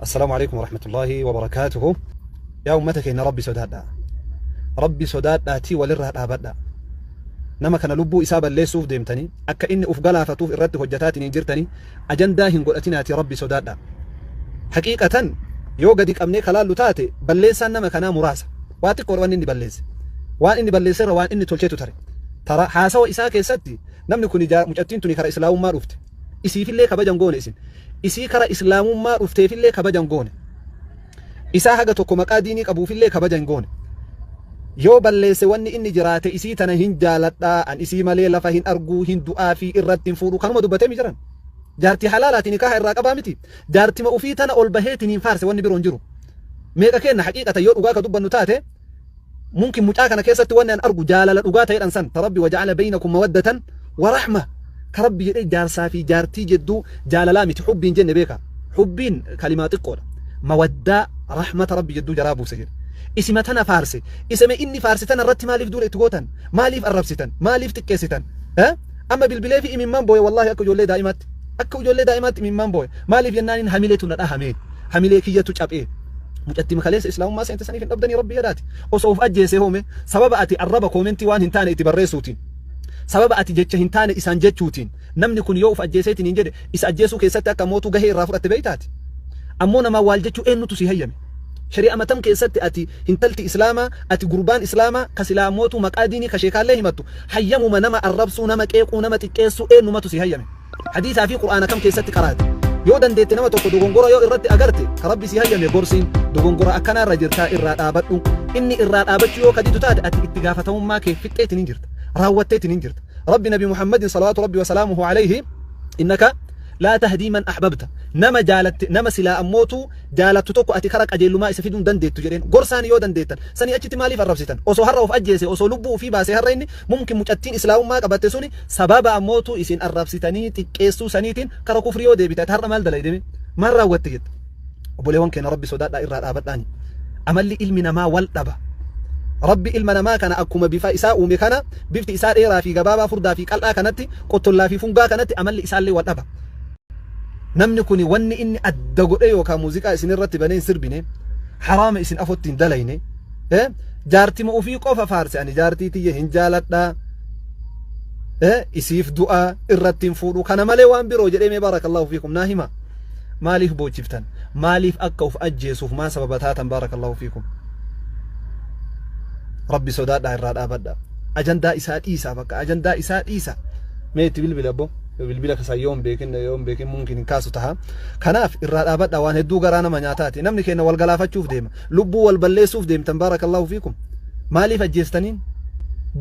Assalaamu alaikum warahmatullaahi wabarakaatuhu. Yaa ummata keenya, Rabbi sodaadhaa. Rabbi sodaadhaatii walirraa dhaabadhaa. Nama kana lubbuu isaa balleessuuf deemtanii, akka inni uf galaafatuuf irratti hojjetaatiin hin jirtanii, ajandaa hin godhatinaatii Rabbi sodaadhaa. Haqiiqatan yoo gadi qabnee kalaallu taate, balleessaan nama kanaa muraasa. Waa xiqqoodha wanni inni balleesse. Waan inni balleesse irra waan inni tolcheetu tare. Tara haasawa isaa keessatti namni kun mucattiin tuni kara islaamummaa dhufte. Isiifillee kabajan goone isin. Isii kara islaamummaa dhufteefillee kabajan goone. Isaa haga tokko maqaa diinii qabuufillee kabaja hin goone. Yoo balleesse, wanni inni jiraate isii tana hin jaaladhaa, an isii malee lafa hin arguu, hin du'aa fi irratti hin fuudhu, kanuma dubbatee mi jiran. Jaartii halaalaati nikaaha irraa qabaa miti. Jaartima ufii tana ol baheetiin hin faarse, wanni biroo hin jiru. Meeqa kenna haqiiqata yoo dhugaa ka dubbannu taate, mumkin mucaa kana keessatti wanni an argu jaalala dhugaa ta'edhan san ta Rabbi وجعل بينكم مودة ورحمة ka Rabbi jedhee jaarsaa fi jaartii jedduu jaalalaa miti, hubbiin jenne beeka, hubbiin kalimaa xiqqoodha, mawaddaa rahmata Rabbi jedduu jaraa buuse jedhe. Isima tana faarse. Isame inni faarse tana irratti maaliif duula itti gootan? Maaliif arrabsitan? Maaliif xiqqeessitan? Amma bilbilee fi imimmaan booye, wallaahi akka ijoollee daa'imaatti, akka ijoollee daa'imaatti imimmaan booye. Maaliif jennaaniin, hamileetu na dhahame, hamilee kiyyatu caphee. Mucattii kaleessa islaamummaa seente saniif hin dhabdanii Rabbi jedhaati. Osoo of ajjeesee hoome, sababa ati arraba koomentii waan hin taane itti barreessuutiin, sababa ati jecha hin taane isaan jechuutiin, namni kun yoo of ajjeeseetiin hin jedhe, isa ajjeesuu keessatti akka mootuu gahee irraa fudhatte beeytaati. Ammoo namaa waal jechuu eenyutu si hayyame? Shari'a matam keessatti ati intalti islaamaa, ati gurbaan islaamaa, ka silaa mootuu maqaa diinii ka sheekaallee himattu, hayyamuma nama arrabsuu, nama qeequu, nama xiqqeessuu eenyumatu si hayyame? Hadiisaa fi Qur'aana kam keessatti qaraate? Yoo dandeette, nama tokko dogongora yoo irratti agarte, ka Rabbi si hayyame gorsiin, dogongora akkanaa irra jirtaa, irraa dhaabadhu. Inni irraa dhaabachuu yoo kadidu taate, ati itti gaafatamummaa kee fixxeetiin hin jirta, raawwatteetiin hin jirta. Rabbi Nabi Muhammadin صلوات ربي وسلامه عليه إنك لا تهدي من أحببت, nama jaalatte, nama silaa ammootu jaalattu tokko ati kara qajeellumaa isa fiduu hin dandeettu jedheen. Gorsaan yoo dandeettan, sanii achitti maaliif arrabsitan? Osoo har'a of ajjeese, osoo lubbuu ofii baasee har'a inni, mumkin mucattiin islaamummaa qabatte suni sababa ammootu isin arrabsitanii xiqqeessuu saniitiin kara kufrii yoo deebite, ati har'a maal dalaydeme, maal raawwatte jette? Obboleewwan keenya, Rabbi sodaadhaa, irraa dhaabadhaani. Amalli ilmi namaa wal dhaba. Rabbi ilma namaa kana akkuma bifa isaa uume kana, bifti isaa dheeraa fi gabaabaa, furdaa fi qal'aa kanatti, qottollaa fi fungaa kanatti, amalli isaallee wal dhaba. Namni kun wanni inni adda godhe yookaan muuziqaa isin irratti banee hin sirbine, haraama isin afotti hin dalayne, jaartima ofii qofa faarse. Ani jaartii tiyya hin jaaladhaa, isiif du'a, irratti hin fuudhu, kana malee waan biroo jedhee mee, بارك الله فيكم, naa hima. Maaliif boochiftan? Maaliif akka uf ajjeesuuf maa sababa taatan? بارك الله فيكم, Rabbi sodaadhaa, irraa dhaabadha. Ajandaa isaa dhiisaa, bakka ajandaa isaa dhiisa. Mee itti bilbila abbo, bilbila kasaa yoon beekin mumkin hin kaasu taha. Kanaaf irraa dhaabadha. Waan hedduu garaa nama nyaataati. Namni keenya wal galaafachuuf deema, lubbuu wal balleessuuf deemtan. بارك الله فيكم, maaliif ajjeestaniin?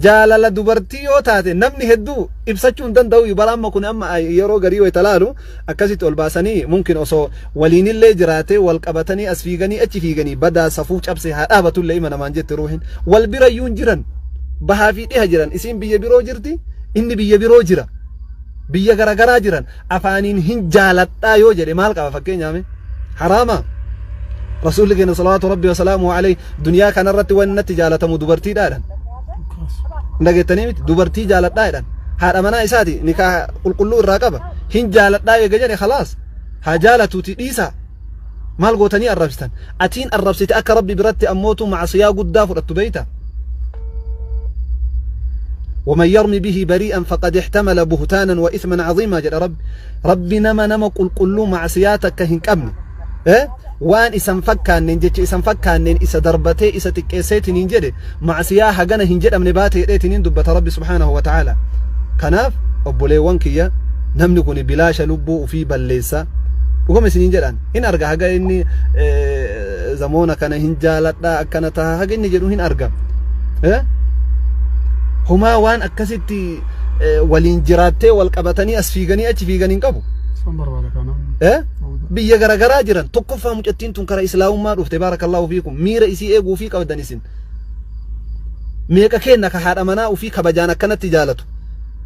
Jaalala dubartii yoo taate, namni hedduu ibsachuu hin danda'u. Bara amma kun amma yeroo garii wayita laalu akkasitti ol baasanii, mumkin osoo waliinillee jiraatee, wal qabatanii as fiiganii achi fiiganii, badaa safuu cabse haa dhaabatullee ima namaan jette ruuhin. Wal bira iyyuu hin jiran, bahaa fi dhiha jiran. Isiin biyya biroo jirti, inni biyya biroo jira, biyya garagaraa jiran. Afaaniin hin jaaladhaa yoo jedhe maal qaba? Fakkeenyaaf, haraama? Rasuulli keenya صلوات ربي وسلامه عليه duniyaa kanarratti wanni natti jaalatamu dubartiidhaadhan. Dhageettanii miti? Dubartii jaaladhaa jedhan. Haadha manaa isaati, nikaa qulqulluu irraa qaba. Hin jaaladhaa eega jedhe, خلاص, haa jaalatuuti dhiisaa. Maal gootanii arrabsitan? Atiin arrabsite akka Rabbi biratti ammootu macsiyaa guddaa fudhattu beeyta. ومن يرم به بريئا فقد احتمل بهتانا وإثما عظيما jedha Rabbi. Rabbi nama qulqulluu macsiyaa takka hin qabne, waan isan fakkaanneen, jecha isan fakkaanneen isa darbatee isa xiqqeesseetiin hin jedhe, macsiyaa hagana hin jedhamne baate jedheetiin hin dubbata Rabbi سبحانه وتعالى. Kanaaf obboleewwan kiyya, namni kun bilaasha lubbuu ufii balleessa. Dhugama isiniin jedhan, hin arga haga inni zamoona kana hin jaaladha akkana taha haga inni jedhu hin arga. Homaa waan akkasitti waliin jiraattee wal qabatanii as fiiganii achi fiiganii hin qabu. San barbaada kana. Biyya garagaraa jiran. Tokkoffaa mucattiin tun karaa islaamummaa dhufte. بارك الله فيكم, miira isii eeguu fi qabdan isin. Meeqa kenna ka haadha manaa ufii kabajaan akkanatti jaalatu?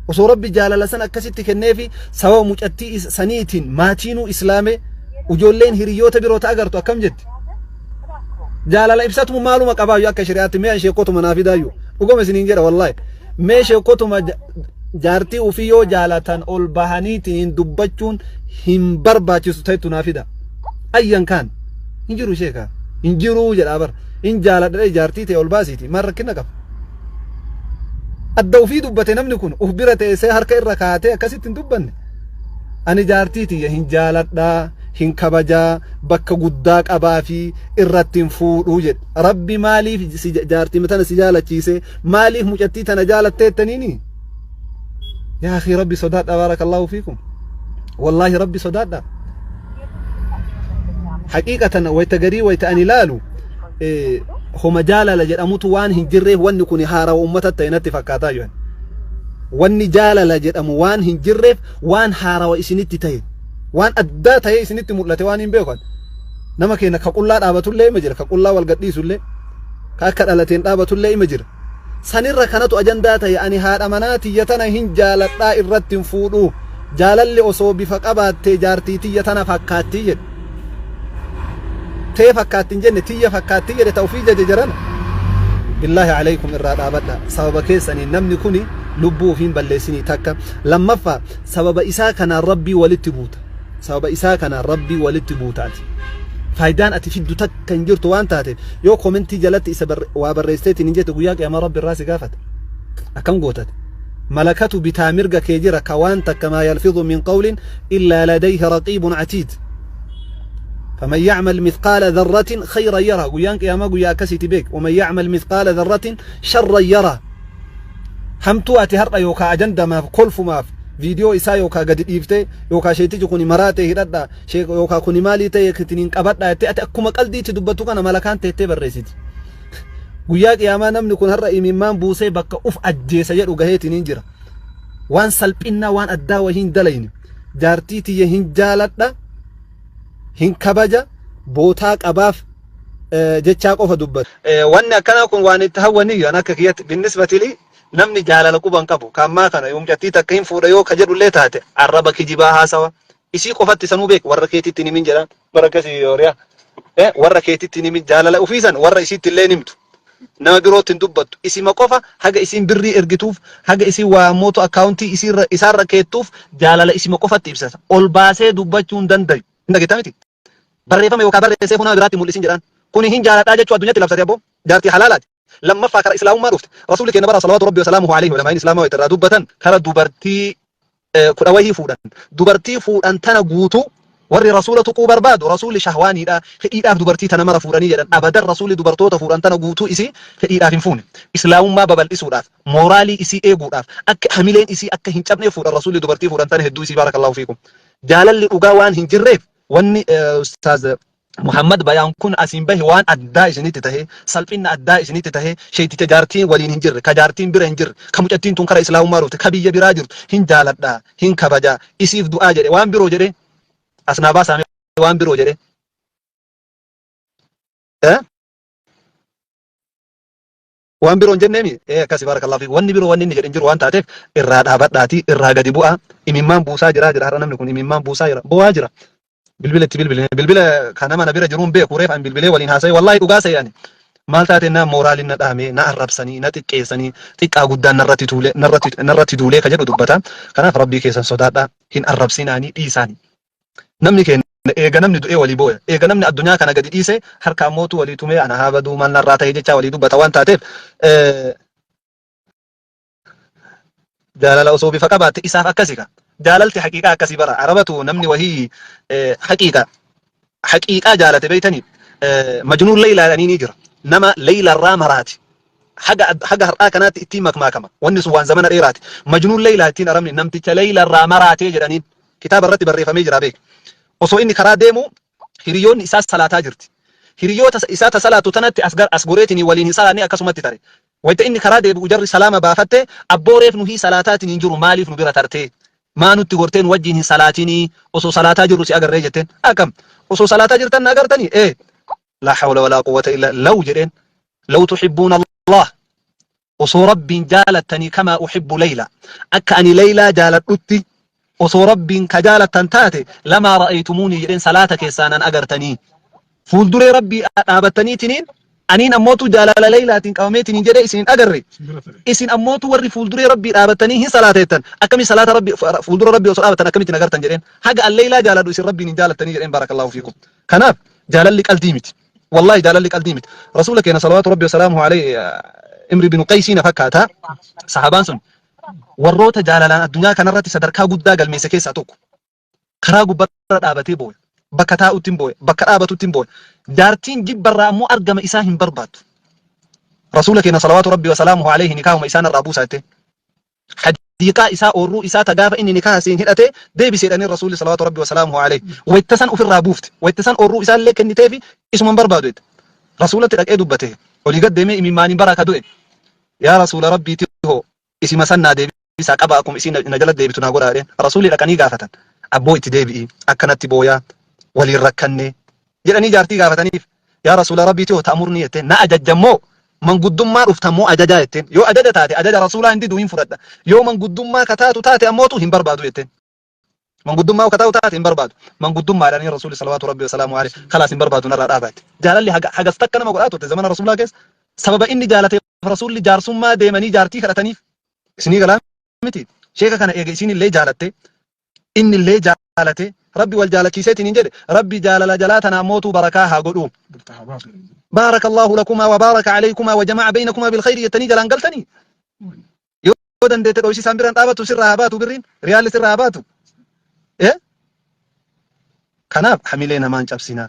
Osoo Rabbi jaalala san akkasitti kenneefi, sababa mucattii saniitiin maatiinuu islaame, ijoolleen hiriyoota biroo ta agartu akkam jetti? Jaalala ibsatumu maaluma qabaayyuu akka shari'aatti? Mee sheekotuma naa fidaayyuu. Dhugama isiniin jedha, wallaahi, mee sheekotuma jaartii ufii yoo jaalatan ol bahaniitiin dubbachuun hin barbaachisu ta'ettu naa fida. Ayyan kaan Hin jiru sheeka. Hin jiru jedhaa bar. Hin jaaladha jaartii ta'e ol baasiiti. Maal rakkina qaba? Adda ofii dubbate namni kun uf bira teessee harka irra kaatee akkasitti hin dubbanne. Ani jaartii tiyya hin jaaladhaa, hin kabajaa, bakka guddaa qabaa fi irratti hin fuudhuu jedhe. Rabbi maaliif si jaartii tana si jaalachiise? Maaliif mucattii tana jaalatteettaniini? Yaa akhi, Rabbi sodaadha, baarakallahu fiikum. Wallaahi Rabbi sodaadha. Haqiiqatan wayta garii wayta ani ilaalu homa jaalala jedhamutu waan hin jirreef wanni kun haarawa uummata ta'e natti fakkaataa jiran. Wanni jaalala jedhamu waan hin jirreef waan haarawa isinitti ta'e, waan addaa ta'e isinitti mul'ate waan hin beekan. Nama keenya ka qullaa dhaabatullee ima jira, ka qullaa wal gadhiisullee, ka akka dhalateen dhaabatullee ima jira. Sanirra kanatu ajandaa ta'e. Ani haadha manaa tiyya tana hin jaaladhaa, irratti hin fuudhuu. Jaalalli osoo bifa qabaattee jaartii tiyya tana fakkaattii jedhe. Tee fakkaatti hin jenne, tiyya fakkaattii jedhe, ta ofii jaje jarana. Billaahi alaykum, irraa dhaabadha. Sababa keessanii namni kuni lubbuu ofiin balleessinii takka. Lammaffaa, sababa isaa kanaan Rabbii walitti buuta. Sababa isaa kanaan Rabbii walitti buutaati. Faayidaan ati fiddu takka hin jirtu waan taateef, yoo komentii jalatti isa waa barreessiteetiin hin jette, guyyaa qiyaamaa Rabbi irraa si gaafata. Akkam gootate? Malakatu bitaa mirga kee jira ka waan takka maa yalfidhu min qawlin illaa ladayhi raqiibun atiid. فمن يعمل مثقال ذرة خيرا يرى. Guyyaan qiyaamaa guyyaa akkasiiti beek. ومن يعمل مثقال ذرة شرا يرى. Hamtuu ati har'a yookaa ajandamaaf kolfumaaf viidiyoo isaa yookaa gadi dhiiftee yookaa sheetichi kuni maraatee hidhadha yookaa kuni maalii ta'e ittiin qabadha jettee ati akkuma qaldiitti dubbattu kana malakaan teettee barreessiti. Guyyaa qiyaamaa namni kun har'a imimmaan buusee bakka uf ajjeesa jedhu gaheetiin hin jira. Waan salphinnaa waan addaa wayii hin dalayne. Jaartii tiyya hin jaaladha, hin kabaja, bootaa qabaaf jechaa qofa dubbata. Wanni akkanaa kun waan itti hawwaniyyuu an akka kiyyatti binnisbati lii namni jaalala quban qabu kaammaa kana yoo mucattii takka hin fuudha yoo ka jedhullee taate arraba kijibaa haasawa isii qofatti sanuu beek, warra keetitti hin himin jedhaan bara akkasii yooriyaa warra keetitti hin himin. Jaalala ofiisan warra isiitti illee hin himtu, nama birootti hin dubbattu, isima qofa haga isiin birrii ergituuf, haga isiin waa mootu akkaawuntii isiirra isaarra keettuuf jaalala isima qofatti ibsata. Ol baasee dubbachuu hin dandayu. Hin dhageettaa miti? Barreeffama yookaan barreessee nama biraatti mul'isin jedhaan. Kuni hin jaaladhaa jechuu addunyatti labsate abboo. Jaartii halaalaati. Lammaffaa, kara islaamummaa dhufte. Rasuulli keenya bara salawaatu Rabbi wasalaamuhu alayhi, ulamaa'in islaamaa irraa dubbatan, kara dubartii 10 wahii fuudhan. Dubartii fuudhan tana guutuu warri rasuula tuquu barbaadu rasuulli shahwaaniidha, fedhiidhaaf dubartii tana mara fuudhanii jedhan. Abadan, rasuulli dubartoota fuudhan tana guutuu isii fedhiidhaaf hin fuune. Islaamummaa babal'isuudhaaf, mooraalii isii eeguudhaaf, akka hamileen isii akka hin cabneef fuudhan rasuulli dubartii fuudhan tana hedduu isii. Baarakallahu fiikum. Jaalalli dhugaa waan hin jirreef wanni ustaaz Muhammad Bayaan kun asiin bahe waan addaa isinitti tahe, salphinna addaa isinitti tahe. Sheeyticha jaartiin waliin hin jirre, ka jaartiin bira hin jirre, ka mucattiin tun kara islaamummaa dhufte, ka biyya biraa jirtu, hin jaaladha, hin kabaja, isiif du'aa jedhe. Waan biroo jedhe asnaa baasaame, waan biroo jedhe. Waan biroo hin jenneemi akkasi. Baarakallahu fiik. Wanni biroo wanni inni jedhe hin jiru waan taateef irraa dhaabadhaatii irraa gadi bu'aa. Imimmaan buusaa jira jira har'a namni kun imimmaan buusaa jira, bo'aa jira. Bilbila itti bilbile, bilbila kan nama na bira jiruun beeku, reef an bilbilee waliin haasa'e. Wallaahi dhugaa se'e. Ani maal taate na mooraaliin na dhaame, na arrabsanii, na xiqqeessanii, xiqqaa guddaan narratti tuule, narratti duulee ka jedhu dubbata. Kanaaf Rabbii keessan sodaadhaa, hin arrabsinaanii, dhiisaanii. Namni keenya eega namni du'ee walii booya, eega namni addunyaa kana gadi dhiise harkaan mootu walii tumee ana haa baduu maal narraa ta'e jechaa walii dubbata waan taateef, jaalala osoo bifa qabaatte isaaf akkasi ka. Jaalalti haqiiqaa akkasii bara arabatu namni wahii haqiiqa haqiiqaa jaalate beeytanii Majnuun Leeylaadhanii ni jira. Nama Leeylarraa maraati. Haga har'aa kanaatti ittiin makmaakama. Wanni sun waan zamana dheeraati. Majnuun Leeylaa ittiin arabni namticha Leeylarraa maraatee jedhaniin kitaaba irratti barreeffamee jira beek. Osoo inni karaa deemu hiriyoonni isaa salaataa jirti. Hiriyoota isaa ta salaatu tanatti as goreetiin waliin hin salaanne, akkasumatti tare. Wayita inni karaa deebi'u jarri salaama baafatte, abboo reef nuhii salaataatiin hin jiru, maaliif nu bira tartee? Maa nutti gortee nu wajjin hin salaatinii? Osoo salaataa jirru si agarree jetteen. Akkam? Osoo salaataa jirtan na agartanii? Ee. Laa hawla walaa quwwata illa law jedheen. Law tuhibbuuna Allah. Osoo Rabbiin jaalattanii kamaa uhibbu Layla. Akka ani Laylaa jaaladhutti osoo Rabbiin ka jaalattan taate, lamaa ra'aytumuunii jedheen, salaata keessaa nan agartanii. Fuulduree Rabbii dhaabattaniitiniin aniin ammootu jaalala Laylaatiin qabameetiniin jedhee isin hin agarre. Isin ammootu warri fuulduree Rabbii dhaabattanii hin salaateettan. Akkami salaata Rabbii fuuldura Rabbii osoo dhaabattan akkamittiin agartan jedheen. Haga an Laylaa jaaladhu isin Rabbiin hin jaalattanii jedheen. Baarakallahu fiikum. Kanaaf Jaalalli qaldii miti. Wallaahi jaalalli qaldii miti. Rasuula keenya salawaatu rabbi wasalaamuhu alayhi Imri binu Qaysii na fakkaata. Sahabaan sun warroota jaalalaan addunyaa kanarratti sadarkaa guddaa galmeesse keessaa tokko. Karaa gubbarra dhaabatee booya. Bakka taa'utti hin booya. Bakka dhaabatutti hin booya. Jaartiin jibbarraa ammoo argama isaa hin barbaaddu. Rasuula keenya salawaatu rabbi wasalaamuhu alayhi nikaahuma isaan irraa buusaa jettee. Hadiiqaa isaa oorruu isaa ta gaafa inni nikaha siin hidhate deebisi jedhanii Rasuulli salawaatu rabbi wasalaamuhu alayhi. Wayta san ofirraa buufte. Wayta san oorruu isaa illee kenniteefi isuma hin barbaadu jette. Rasuulatti dhaqee dubbate. Olii gad deemee imimmaaniin baraa ka du'e. Yaa Rasuula Rabbiiti hoo isima san naa deebisaa qaba akkuma isiin na jala deebitu naa godhaa jedheen. Rasuulli dhaqanii gaafatan. Abboo itti deebi'i akkanatti booyaa waliin rakkanne jedhanii jaartii gaafataniif. Yaa Rasuula Rabbiiti hoo ta'murnii jetteen na ajajja moo manguddummaa dhufta moo ajajaa jetteen. Yoo ajaja taate ajaja Rasuulaa hin didu hin fudhadha. Yoo manguddummaa ka taatu taate ammootu hin barbaadu jetteen. Manguddummaa ka taatu taate hin barbaadu. Manguddummaadhaan Rasuulli salawaatu Rabbi wasalaamu alayhi kalaas hin barbaadu narraa dhaabaa jette. Jaalalli hagas takka nama godhaa turte zamana Rasuulaa keessa. Sababa inni jaalateef Rasuulli jaarsummaa deemanii jaartii kadhataniif. Isinii galaa miti. Sheeka kana eega isiin illee jaalatte inni illee jaalate Rabbi wal jaalachiiseetiin hin jedhe Rabbi jaalala jalaa tanaa mootuu barakaa haa godhu. Baarakallahu lakumaa wa baaraka alaykumaa wa jama'a baynakumaa bil khayri jettanii jalaan galtanii. Yoo dandeette dhoysisaan biraan dhaabattu sirraa haa baatu birriin riyaalli sirraa haa baatu. Eh? Kanaaf hamilee namaa hin cabsinaa.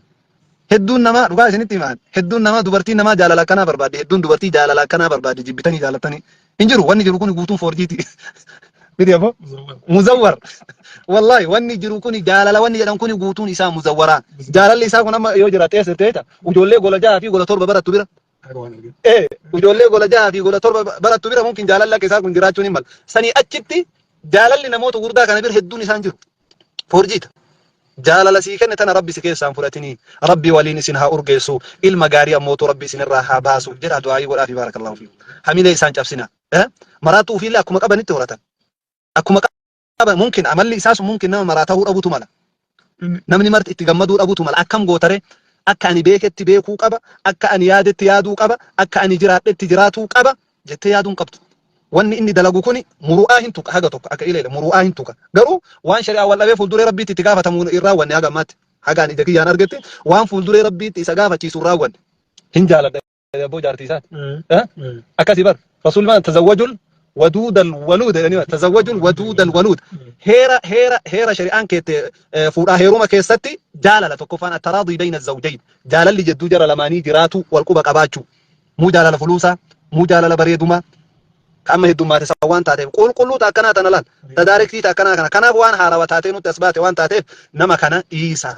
Hedduun namaa dhugaa isinitti himaan hedduun namaa dubartiin namaa jaalala akkanaa barbaaddi hedduun dubartii jaalala akkanaa barbaaddi jibbitanii jaalattanii hin jiru wanni jiru kun guutuun foorjiiti. Miti aboo? Muzawwar. Wallaahi wanni jiru kun jaalala wanni jedhan kun guutuun isaa muzawwaraa. Jaalalli isaa kun amma yoo jiraate eessa ta'eeta ijoollee gola 6 fi gola 7 barattu bira. Ee ijoollee gola 6 fi gola 7 barattu bira mumkin jaalalli akka isaa kun jiraachuun hin mala. Sanii achitti jaalalli namoota gurguddaa kana bira hedduun isaan jiru. Foorjiita. Jaalala sii kenne tana Rabbi si keessaa hin fudhatinii. Rabbi waliin isin haa urgeessu. Ilma gaarii ammootu Rabbi isinirraa haa baasu. Jedhaa du'aayii godhaafi baarakallahu fiikum. Hamilee isaan cabsina. Maraatuu ofiillee akkuma qabanitti horatan. Akkuma qaban mumkin amalli isaa sun mumkin nama maraa ta'uu dhabutu mala. Namni marti itti gammaduu dhabutu mala. Akkam gootare akka ani beeketti beekuu qaba, akka ani yaadetti yaaduu qaba, akka ani jiraadhetti jiraatuu qaba jettee yaaduu hin qabdu. Wanni inni dalagu kuni muru'aa hin tuqa haga tokko akka ileele muru'aa hin tuqa. Garuu waan shari'aa wal dhabee fuulduree Rabbiitti itti gaafatamu hin raawwanne haga ammaatti. Haga ani ija kiyyaan argetti waan fuulduree Rabbiitti isa gaafachiisu hin raawwanne. Hin jaaladha abboo jaartii isaati. Akkasii bar Rasuulli maal tazawwajul waduudal waluud jedhanii tazawwajul waduudal waluud. Heera heera heera shari'aan keette fuudhaa heeruma keessatti jaalala tokkoffaan attaraadii bayna zawjayn jaalalli jidduu jara lamaanii jiraatu wal quba qabaachuu. Muu jaalala fuluusaa, muu jaalala bareedumaa, ka amma heddummaate san waan taateef qulqulluu ta akkanaa tana laal, ta daarektii ta akkanaa kana. Kanaaf waan haarawa taatee nutti as baate waan taateef nama kana dhiisaa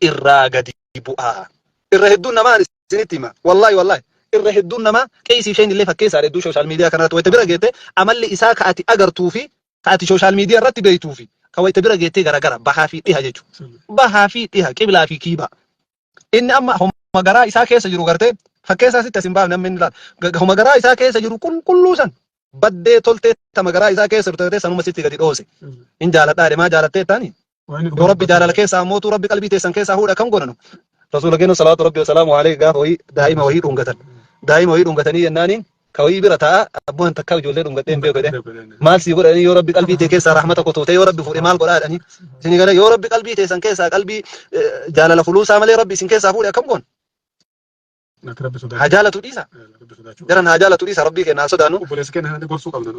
irraa gadi bu'aa. Irra hedduun namaa ani isinitti hima. Wallaahi wallaahi. Irra hedduun namaa qeesii isheen illee fakkeessaadha hedduu sooshaal miidiyaa kanarratti wayita bira geette amalli isaa ka ati agartuu fi ka ati sooshaal miidiyaa irratti beektuu fi ka wayita bira geettee garagara bahaa fi dhiha jechuudha. Bahaa fi dhiha qiblaa fi kiibaa. Inni amma homa garaa isaa keessa jiru gartee fakkeessaa sitti as hin baafne amma inni laal. Homa garaa isaa keessa jiru qulqulluu san baddee toltee tama garaa isaa keessa jiru taatee sanuma sitti gadi dhoose. Hin jaaladhaa jedhe maa jaalattee taani? Yoo Rabbi jaalala keessaa ammootu Rabbi qalbii teessan keessaa fuudha kam godhanu? Rasuula keenya salaatu Rabbi wasalaamu alayhi gaafa wayii daa'ima wayii dhungatan. Daa'ima wayii dhungatanii jennaaniin Ka wayii bira ta'a abboon takkaa ijoollee dhungadhee hin beeku jedhee. Maal sii godhanii yoo Rabbi qalbii tee keessaa rahmata kotootee yoo Rabbi fuudhe maal godhaa jedhanii. Isin gara yoo Rabbi qalbii teessan keessaa qalbii jaalala fuluusaa malee Rabbi isin keessaa fuudhe akkam goon? Haa jaalatu dhiisa. Jaran haa jaalatu dhiisa Rabbii keenya haa sodaannu. Obboleessa keenya kana gorsuu qabna.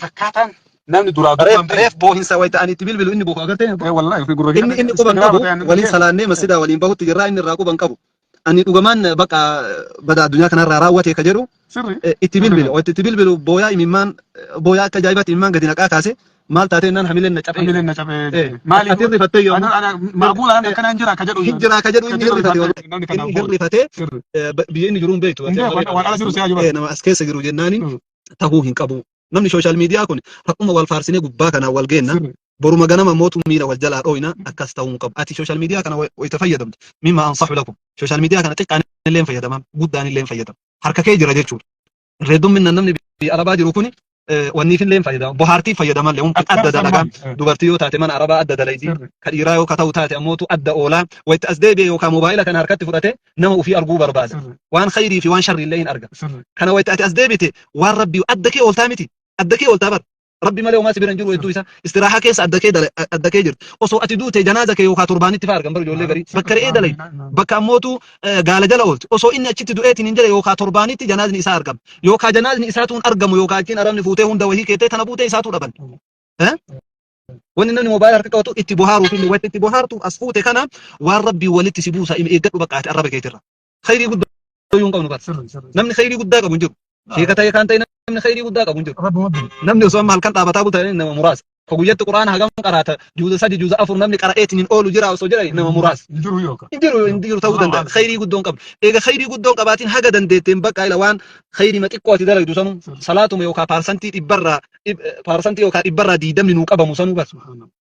Takkaataan namni duraa Reef reef boohinsa wayita ani itti bilbilu inni boohu agartee. Wallaahi ofii gurra Inni quban qabu waliin salaannee masjidaa waliin bahutti jirraa inni irraa quban qabu. Ani dhugamaan bakka bada addunyaa kanarraa raawwate ka jedhu Sirri. itti bilbilu itti bilbilu booyaa imimmaan booyaa akka ajaa'ibaatti imimmaan gadi naqaa kaase maal taatee naan hamileen na cabee. Hamileen na cabee. Maali? Ati hirrifattee yoo Ana ana maaguula ana akkanaan jira ka jedhu. Hin jira ka jedhu inni hirrifate Namni kanaaf inni hirrifate Sirri. biyya inni jiru hin beektu. Hin beeku, waan ala jiru si ajaa'iba. Nama as keessa jiru jennaani tahuu hin qabu. Namni sooshaal miidiyaa kun har'uma wal faarsinee gubbaa kanaan wal geenna. Boruma ganama mootu miila wal jalaa dhooyna akkas ta'uu hin qabu. Ati sooshaal miidiyaa kana wayita fayyadamtu mimma ansahu lakum. Sooshaal miidiyaa kana xiqqaan illee hin fayyadaman guddaan illee hin fayyadamu. Harka kee jira jechuudha. Irra heddumminaan namni biyya arabaa jiru kuni wanniif illee hin fayyadamu. Bohaartiif fayyadaman illee mumkin adda dalagaa. Dubartii yoo taate mana arabaa adda dalaydi. Ka dhiiraa yoo ka ta'u taate ammootu adda oolaa. Wayita as deebi'e yookaan moobaayila kana harkatti fudhate nama ofii arguu barbaada. Waan khayrii fi waan sharrii illee hin arga. Kana wayita ati as deebite waan rabbii adda kee ooltaa miti. Adda kee ooltaa bar. Rabbi malee homaa si bira hin jiru hedduu isaa. Istiraahaa keessa adda kee dala adda kee jirti. Osoo ati duute janaaza kee yookaa torbaanitti fa'aa argan bara ijoollee garii. Bakka re'ee dalay bakka ammootu gaala jala oolti. Osoo inni achitti du'eetiin hin jedhe yookaa torbaanitti janaazni isaa argama. Yookaa janaazni isaatuun argamu yookaa achiin arabni fuutee hunda wahii keettee tana buutee isaatuu dhaban. Eh? Wanni namni moobaayila harka qabatu itti bohaaruu fi wanti itti bohaartuuf as fuute kana waan rabbii walitti si buusa ima eeggadhu bakka ati arraba keetirra. Khayrii guddaa iyyuu hin qabnu bara. Sirri sirri. Namni khayrii guddaa qabu hin jiru. Sheeka ta'e kaan ta'e namni khayrii guddaa qabu hin jiru. Rabbuma beeka. Namni osoo amma halkan dhaabataa bulta nama muraasa. Ka guyyatti quraana hagam qaraata juuza sadi juuza afur namni qara'eetiin hin oolu jira osoo jedhani nama muraasa. Hin jiru yookaan. Hin jiru hin jiru ta'uu danda'a. Khayrii guddoo hin qabnu. Eega khayrii guddoo hin qabaatiin haga dandeetteen bakka ila waan khayrii ma xiqqoo ati dalagdu sanuu salaatuma yookaan paarsantii dhibbarraa paarsantii yookaan dhibbarraa diidamni nuu qabamu sanuu bar.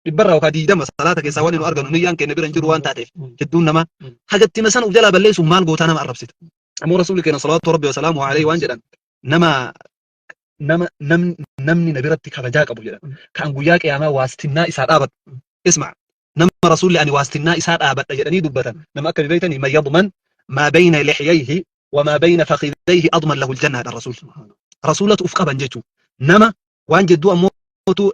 Dhibbarraa yookaan diidama salaata keessaa wanni nu arganu niyyaan keenya bira hin jiru waan taateef hedduun namaa hagatti san uf jalaa balleessuun maal gootaa nama arrabsita. Ammoo rasuulli keenya salawaatu rabbi wasalaamu alayhi waan jedhan nama nama namni namni na biratti kabajaa qabu jedhan kan guyyaa qiyaamaa waastinnaa isaa dhaabadhu. Isma nama rasuulli ani waastinnaa isaa dhaabadha jedhanii dubbatan nama akka beeytanii man yadman maa bayna lixyayhi wamaa bayna fakhidayhi adman lahu aljanna jedhan rasuulli. Rasuulatu uf qaban jechuu nama waan jedduu ammootu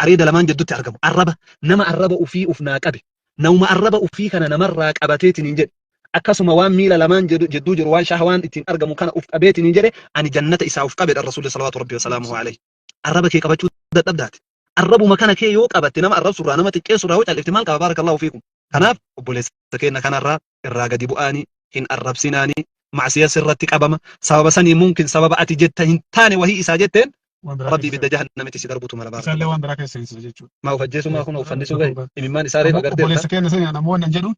areeda lamaan jeddutti argamu arraba nama arraba ufii uf naa qabe nama arraba ufii kana namarraa qabateetiin hin jedhe akkasuma waan miila lamaan jedduu jiru waan shahwaan ittiin argamu kana uf qabeetiin hin jedhe ani jannata isaa uf qabedha rasuulli salawaatu rabbi wasalaamuhu alayhi arraba kee qabachuu dadhabdaati arrabuma kana kee yoo qabatte nama arrabsurraa nama xiqqeessurraa yoo callifte maal qaba baarakallahu fiikum kanaaf obboleessa keenya kanarraa irraa gadi bu'aanii hin arrabsinaanii macsiya sirratti qabama sababa sanii mumkin sababa ati jetta hin taane wahii isaa jetteen Waan biraa rabbii keessa ibidda jahannamitti si darbutu mala Isaallee baarakallahu waan biraa keessa seensisa jechuudha. maa of ajjeesuu maa kun of fannisuu gahe imimmaan isaa reef agarteerta Obboleessa keenya sani namoonni hin jedhu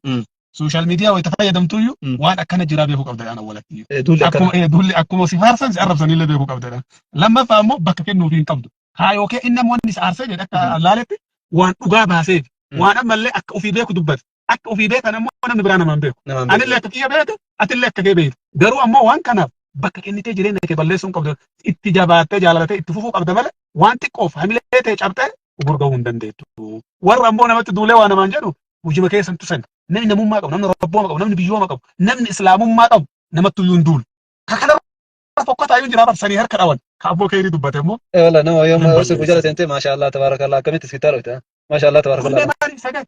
sooshaal miidiyaa wayita fayyadamtuyyuu waan akkana jiraa beekuu qabda jedhan awwalatti. Duulli akkana. Akkuma duulli akkuma si faarsan si arrabsanillee beekuu qabda jedhan. Lammaffaa immoo bakka kennuufii hin qabdu. Haa yookiin inni namoonni isa aarsee jedhe akka laaletti waan dhugaa baaseef waan ammallee akka ofii beeku dubbate. Akka ofii beekan ammoo namni biraa namaan beeku. Namaan beeku. Anillee akka kiyya beekte atillee akka kee beekte. Garuu ammoo waan kanaaf bakka kennitee jireenya kee balleessuu hin qabdu. Itti jabaattee jaalalatee itti fufuu qabda malee waan xiqqoof hamilee ta'e cabxee gurguruu hin dandeettu. Warra ammoo namatti duulee waa namaan jedhu hojima keessan tusan. Namni namummaa qabu, namni rabbooma qabu, namni biyyooma qabu, namni islaamummaa qabu namatti iyyuu hin duulu. Ka kana fokkataa iyyuu jira barsanii harka dhawan. Ka abboo keerii dubbate immoo. Wala nama yoo Hin sirbu jala balleessan. seentee maasha Allah tabaarakallah akkamitti sitti dhufte maasha Allah Kunneen tabaarakallah. maaliif sagal?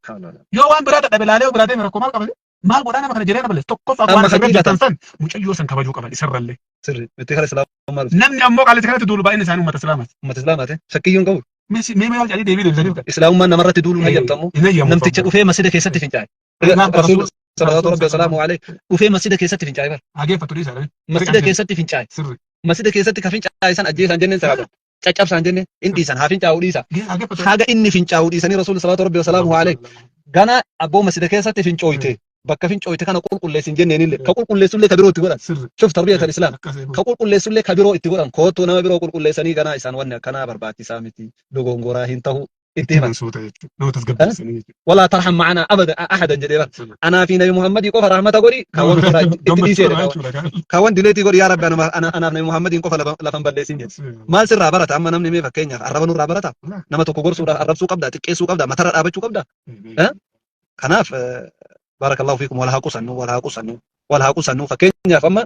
Yoo waan biraa dadhabe laalee yoo biraa deeme rakkoo maal qaba? Maal godhaa nama kana jireenya balleessa? Tokkoffaa Amma waan isarra haqiiqatan. jettan san mucayyoo san kabajuu qaban isarrallee. Sirri itti kara islaamummaa dhufte. Namni ammoo qaallicha kanatti duulu baay'inni isaanii uummata islaamaati. Uummata islaamaati shakkiyyuu hin qabu. Mee maal jedhanii deebii deebisaniif kan? Islaamummaan namarratti duuluun hayyamtu ammoo Hin hayyamu. namticha dhufee masjida keessatti fincaa'e. Kanaaf Rasuul Rasuul salawaatu rabbi wasalaamu alayhi dhufee masjida keessatti fincaa'e bara. Hageeffatu dhiisa. Masjida keessatti fincaa'e. Sirri. Masjida keessatti ka fincaa'e san ajjeesaan jenneen saraaba. Caccabsaan jenneen hin dhiisan haa fincaa'u dhiisa. Hageeffatu. Haga inni fincaa'u dhiisanii Rasuul salawaatu rabbi wasalaamu alayhi gana abboo masjida keessatti fincooyte bakka fincooyte kana qulqulleessin jenneenillee ka qulqulleessullee ka biroo itti godhan. Sirri. Shuf tarbiyat al-islaam. Akkasii. Ka qulqulleessullee ka biroo itti godhan koottuu nama biroo qulqulleessanii ganaa isaan wanni akkanaa barbaachisaa miti dogongoraa hin tahu itti Itti himan. himan suuta jechuudha. Nama tasgabbeessanii jechuudha. Walaa tarham ma'anaa abada ahadan jedhee bara. Sirri. Anaa fi Nabi Muhammadii qofa rahmata godhi kaawwan ofirraa itti dhiisee Gammachuu jedhe kaawwan. jechuudha. Kaawwan dileetii godhi yaa Rabbi anaaf Nabi Muhammadiin qofa lafan balleessin jedhe. Maal sirraa barata amma namni mee fakkeenyaaf arraba nurraa barata nama tokko gorsuudhaaf arrabsuu qabda xiqqeessuu qabda matarra dhaabachuu qabda. Kanaaf baarakallahu fiikum wal haa qusannu wal haa qusannu wal haa qusannu fakkeenyaaf amma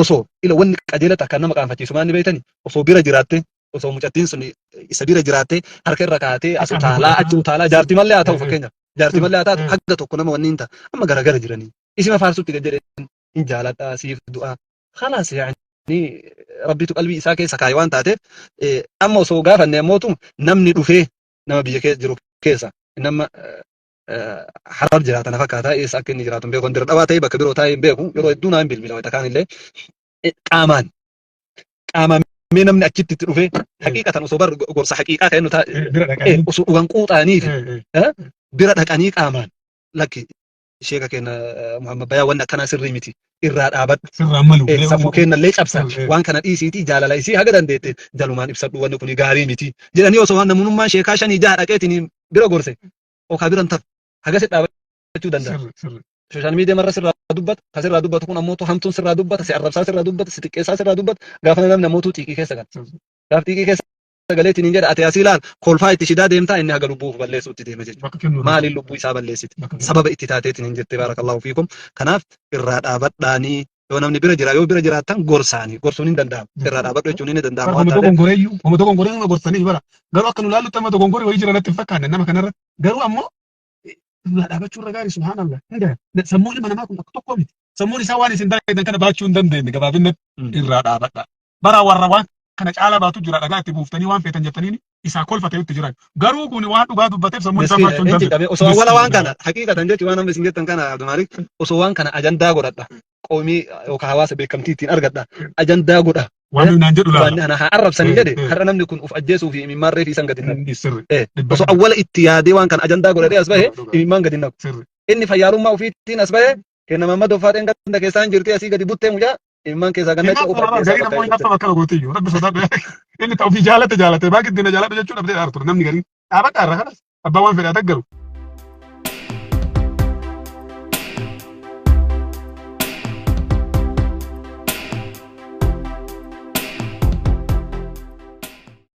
osoo ila wanni qajeelata kan nama qaanfachiisu maal ni beektani osoo bira jiraatte osoo mucattiin sun isa bira jiraatte harka irra kaatee as utaalaa achi utaalaa jaartii mallee haa ta'u fakkeenyaaf jaartii mallee haa taatu haga tokko nama wanni hin ta'a amma garagara jiranii isima faarsutti gad jedhee hin jaaladha siif du'a khalaas yaani rabbitu qalbii isaa keessa kaaye waan taateef amma osoo gaafanne ammootu namni dhufee nama biyya keessa jiru keessa nama harar jiraata na fakkaata eessa akka inni jiraatu hin beeku dira dhawaa ta'e bakka biroo taa'ee hin beeku yeroo hedduu naa hin bilbila wayita kaan illee qaamaan qaamaan mee namni achitti itti dhufee haqiiqatan osoo bar gorsa haqiiqaa kennu taa'e Bira dhaqanii. osoo dhugan quuxaanii fi bira dhaqanii qaamaan lakki sheeka keenya Muhammad Bayaa wanni akkanaa sirrii miti irraa dhaabadhu. Sirraan malu. Safuu keenyallee cabsa waan kana dhiisiitii jaalala isii haga dandeette jalumaan ibsadhu wanni kuni gaarii miti jedhanii osoo waan namummaan sheekaa shanii jaha dhaqeetiin bira gorse okaa biran tafu hagasi dhaabachuu danda'a. Sirri sirri. Sooshaal miidiyaa marra sirraa dubbata ka sirraa dubbatu kun ammoo hamtuun sirraa dubbata si arrabsaa sirraa dubbata si xiqqeessaa sirraa dubbata gaafa namni ammootuu xiiqii keessa gala. Gaaf xiiqii keessa sagaleetiin hin jedha ati asii laal kolfaa itti shidaa deemtaa inni haga lubbuu of balleessuutti deema jechuudha. Bakka kennuu Maaliin lubbuu isaa balleessite? Bakka kennuu. Sababa itti taateetiin hin jette baarakallahu fiikum. Kanaaf irraa dhaabadhaanii Yoo namni bira jira, yoo bira jiraattan gorsaani, gorsuun hin danda'amu. Irraa dhaabadhu jechuun ni danda'ama waan Homa taateef. dogongoreeyyuu, homa dogongoree nama gorsanii bara. Garuu akka nu laallutti amma dogongoree wayii jira natti hin fakkaanne nama kanarra. Garuu ammoo irraa dhaabachuu irra gaarii, subhaanallah. Hin gaha. Sammuun ilma namaa kun akka tokko miti. Sammuun isaa waan isin dalagdan kana baachuu hin dandeenye, gabaabinatti irraa dhaabadha. Bara warra waan kana caalaa baatu jira, dhagaa itti buuftanii waan feetan jettaniin isaa kolfate itti jiran. Garuu kun waan dhugaa dubbateef sammuun isaa Miskiina baachuu hin hin dandeenye. cinqame osoo awwala waan Miskiina. kana haqiiqatan jechuun waan amma isin jettan kana, Abdulmaalik, osoo waan kana ajandaa godhadha. Qoomii yookaan hawaasa beekamtii ittiin argadha. Ajandaa godha. Waan nuyi naan jedhu Waan laala. ana haa arrabsanii jedhe, har'a namni kun uf ajjeesuu fi imimmaan reefii isan gadi hin naqu. Inni sirri. Osoo awwala itti yaadee waan kana ajandaa godhadhee as bahe, imimmaan gadi hin naqu. Sirri. Inni fayyaalummaa ofiitiin as bahe kenna. Mamma Doffaateen ganda keessaan jirti, asii gadi buttee mucaa imimmaan keessaa ganna Hinaffa uf bara ajjeesaa gariin bakka ammoo jirti. hinaffa bakka gootiyyuu. Rabbi sodaadhu. Inni ta'u ofii jaalate jaalate baaqi ittiin jaaladhu jechuu dhabdee dhaartu namni gariin. Dhaabadha irra kanas. Abbaa waan fedhe haa taggaru.